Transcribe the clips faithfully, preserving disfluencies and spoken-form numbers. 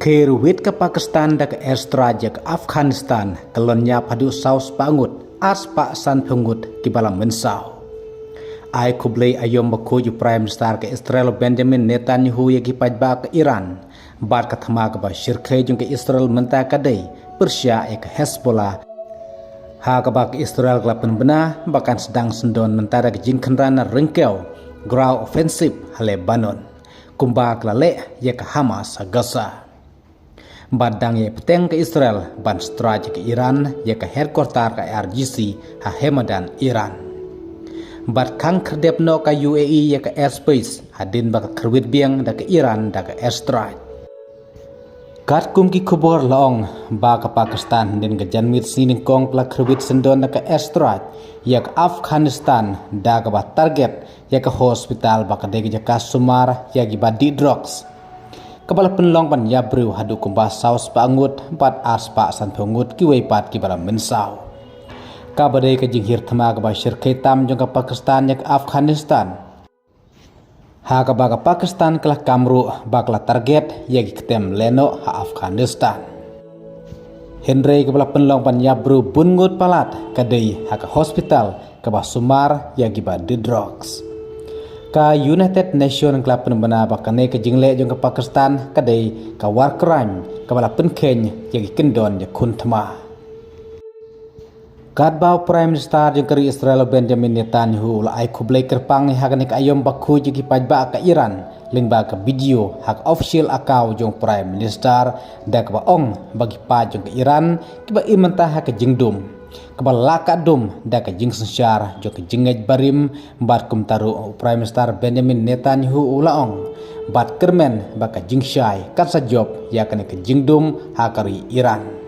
Kyrwit ka Pakistan da ka airstrike ïa ka Afghanistan, ka lon ïap haduh saw spah ngut, ar spah sanphew ngut kiba la mynsaw. Ai khublei aïom bakhuid u Prime Minister ka Israel Benjamin Netanyahu ïa ki paidbah ka Iran, bad ka thma kaba shyrkhei jong ka Israel mynta ka dei pyrshah ïa ka Hezbollah, ha kaba ka Israel ka la pynbna ba kan sdang syndon mynta da ka jingkhynra na ryngkew, ground offensive ha Lebanon, kumba ka la leh ïa ka Hamas ha Gaza. Bad dang ïai bteng ka Israel ban strike ïa ka Iran ïa ka headquarter ka I R G C ha Hamadan, Iran. Bad khang khyrdep noh ka U A E ïa ka airspace hadien ba ka kyrwit biang da ka Iran da ka airstrike. Katkum ki khubor la ong ba ka Pakistan hadien ka janmiet sngi nyngkong ka la kyrwit syndon da ka airstrike ïa ka Afghanistan da kaba target ïa ka hospital ba ka dei ka jaka sumar ïa kiba dih drugs, kaba la pynlong ban ïap briew haduh kumba saw spah ngut bad ar spah sanphew ngut kiwei pat kiba la mynsaw. Kaba dei ka jinghiar thma kaba shyrkhei tam jong ka Pakistan ïa ka Afghanistan, ha kaba ka Pakistan ka la kam ruh ba ka la target ïa ki ktem lehnoh ha Afghanistan. Hynrei kaba la pynlong ban ïap briew bun ngut palat ka dei ha ka hospital kaba sumar ïa kiba dih drugs. Ka United Nation ka la pynbna ba kane ka jingleh jong ka Pakistan ka dei ka war crime kaba la pynkheiñ ïa ki kyndon ïakhun thma. Katba u Prime Minister jong ka ri Israel Benjamin Netanyahu u la ai khublei kyrpang ïa kane ka aïom bakhuid jong ki paidbah ka Iran lyngba ka video ha ka official account jong u Prime Minister, da kaba ong ba ki paid jong ka Iran kiba im mynta ha ka jingdum, kaba la ka dum da ka jingsynshar jong ka jingngeit barim, bad kumta ruh u Prime Minister Benjamin Netanyahu u la ong bad kyrmen ba ka jingshai kan sa jop ïa kane ka jingdum ha ka ri Iran.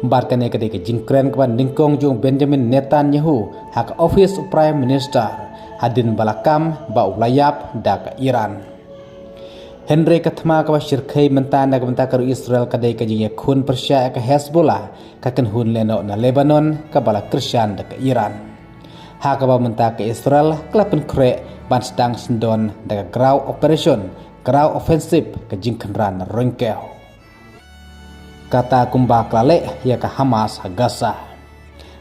Bad kane ka dei ka jingkren kaba nyngkong jong u Benjamin Netanyahu ha ka office u Prime Minister hadien ba la kam ba u la ïap da ka Iran. Hynrei ka thma kaba shyrkhei mynta na ka bynta ka ri Israel ka dei ka jingïakhun pyrshah ïa ka Hezbollah, ka kynhun lehnoh na Lebanon kaba la kyrshan da ka Iran. Ha kaba mynta ka Israel ka la pynkhreh ban sdang syndon da ka ground operation, ground offensive, ka jingkhynra na ryngkew, kata kumba ka la leh ïa ka Hamas ha Gaza.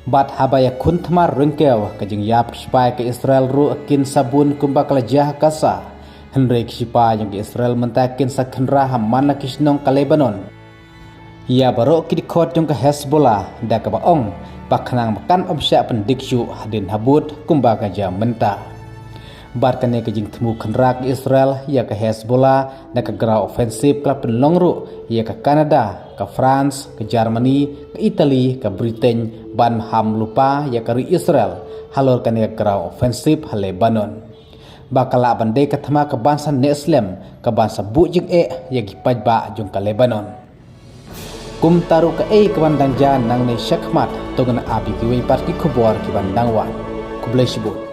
Bad haba ïakhun thma ryngkew, ka jingïap ki shipai ka Israel ruh kin sa bun kumba ka la jia ha Gaza. Hynrei ki shipai jong ka Israel mynta kin sa khynra ha man la ki shnong ka Lebanon ïa baroh ki dkhot jong ka Hezbollah, da kaba ong ba khnang ba kan ym shah pyndik shuh hadien habud kumba ka jia mynta. Bad kane ka jingthmu khynra ka Israel ïa ka Hezbollah da ka ground offensive ka la pynlong ruh ïa ka Canada, ka France, ka Germany, ka Italy, ka Britain ban maham lypa ïa ka ri Israel halor kane ka ground offensive ha Lebanon, ba ka lah ban dei ka thma kaban sa neh slem, kaban sa buh jingeh ïa ki paidbah jong ka Lebanon. Kumta ruh kaei kaban dang jia nangne shakhmat, to ngin ap ïa kiwei pat ki khubor kiban dang wan. Khublei shibun.